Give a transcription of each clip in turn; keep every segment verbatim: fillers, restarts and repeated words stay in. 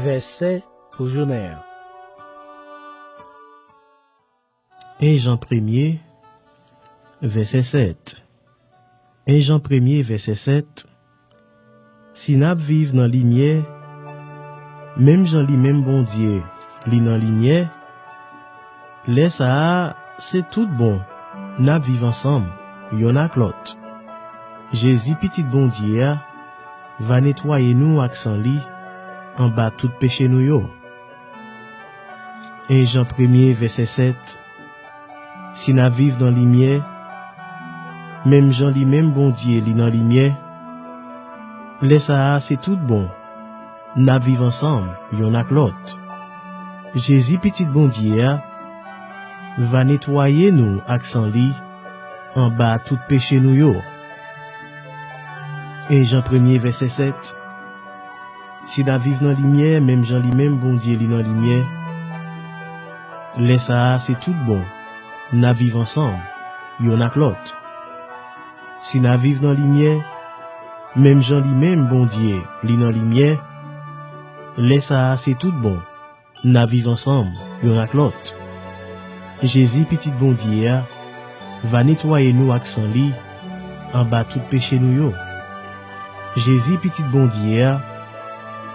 Vèsè pou jounen an. En Jan premye, vèsè sèt. En Jan premye, vèsè sèt. Si n ap viv nan limyè, menm jan li menm Bondye, li nan limyè, lè sa a, se tout bon, n ap viv ansanm, yonn ak lòt. Jezi, Pitit Bondye a, va netwaye nou ak san li anba tout peche nou yo. En Jan premye, vèsè sèt. Si n ap viv nan limyè, menm jan li menm Bondye li nan limyè, lè sa a se tout bon, n ap viv ansanm yonn ak lòt. Jezi, Pitit Bondye a, va netwaye nou ak san li anba tout peche nou yo. En Jan premye, vèsè sèt. Si n ap viv nan limyè, menm jan li menm Bondye li nan limyè, lè sa a se tout bon, n ap viv ansanm, yonn ak lòt. Si n ap viv nan limyè, menm jan li menm Bondye li nan limyè, lè sa a se tout bon, n ap viv ansanm, yonn ak lòt. Jezi, Pitit Bondye a, va netwaye nou ak san li anba tout peche nou yo. Jezi, Pitit Bondye a,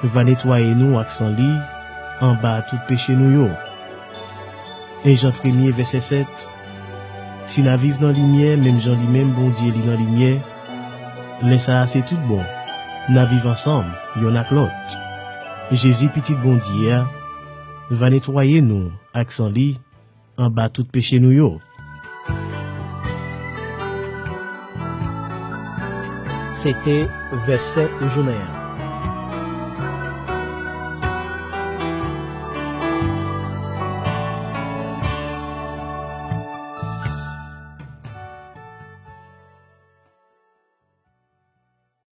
va netwaye nou ak san li anba tout peche nou yo. En Jan premye, vèsè sèt. Si n ap viv nan limyè, menm jan li menm Bondye li nan limyè, lè sa a se tout bon, n ap viv ansanm, yonn ak lòt. Jezi, Pitit Bondye a, va netwaye nou ak san li anba tout peche nou yo. Se te vèsè pou jounen an.